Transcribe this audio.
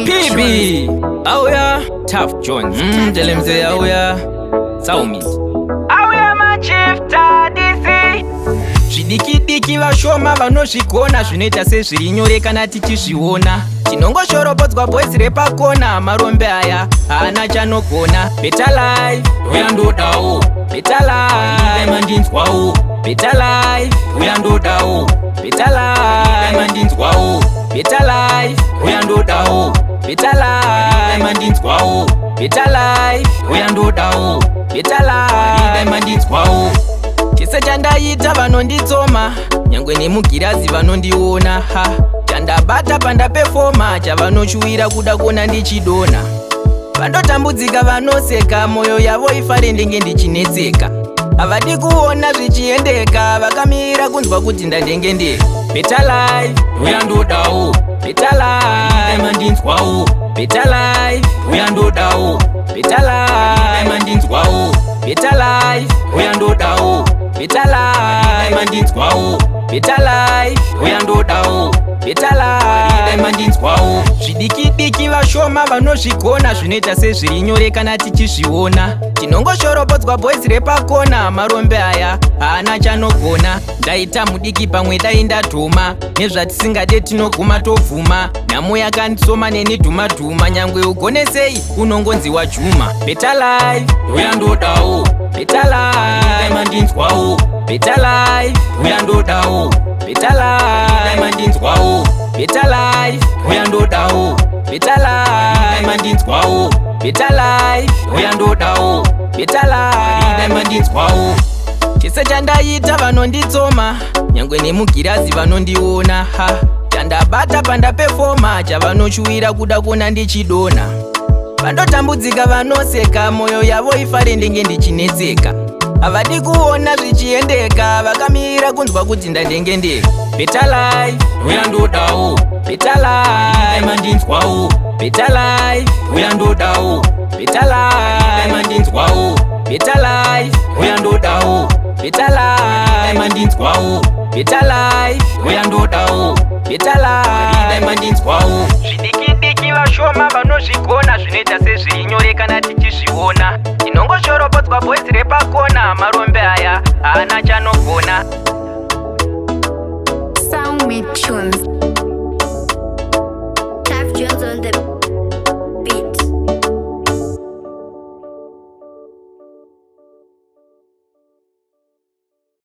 PB auya, Tough Jones, tell him say auya Saumit auya machief DC. Zvidiki-diki vashoma vanozvigona, zvinoita sezviri nyore kana tichizviona. Tinongoshoropodzwa boys repakona, marombe aya haana chanogona. Better life uyandodawo, better life mandinzwawo, better life uyandodawo, better life mandinzwawo, better life uyandodawo, better life mandinzwawo, better life uyandodawo, better life mandinzwawo. Chese chandaita vanonditsoma, nyangwe nemugirazi vanondiona. Ha, chandabata pandapefoma, chavanochuwira kuda kuona ndichidona. Vandotambudzika vanoseka, mwoyo yavo ifare ndenge ndichinetseka. Havadi kuona zvichiendeka, vakamirira kunzwa kuti ndandenge ndeka. Better life uyandodawo, better life mandinzwawo, better life uyandodawo, better life mandinzwawo, better life uyandodawo, better life mandinzwawo, better life uyandodawo, better life mandinzwawo. Zvidiki-diki vashoma vanozvigona, zvinoita sezviri nyore kana tichizviona. Tinongoshoropodzwa boys repakona, marombe aya haana chanogona. Ndaita mudiki pamwe dai ndadhoma, nezvatisingade tinoguma tobvuma. Nhamo yakandisoma neni dhuma-dhuma, nyangwe ugone sei unongonzi wajuma. Better life uyandodawo, better life mandinzwawo, better life uyandodawo, better life mandinzwawo, better life uyandodawo, better life mandinzwawo, better life uyandodawo, better life mandinzwawo. Chese chandaita vanonditsoma, nyangwe nemugirazi vanondiona. Ha, chandabata pandapefoma, chavanochuwira kuda kuona ndichidona. Vandotambudzika vanoseka, mwoyo yavo ifare ndenge ndichinetseka. Havadi kuona zvichiendeka, vakamirira kunzwa kuti ndandenge ndeka. Better life uyandodawo, better life mandinzwawo, better life uyandodawo, better life mandinzwawo, better life uyandodawo, better life mandinzwawo, better life uyandodawo, better life mandinzwawo. Zvidiki-diki vashoma vanozvigona, zvinoita sezviri nyore kana tichizviona. Tinongoshoropodzwa boys repakona, marombe aya haana chanogona. Sound Tunes.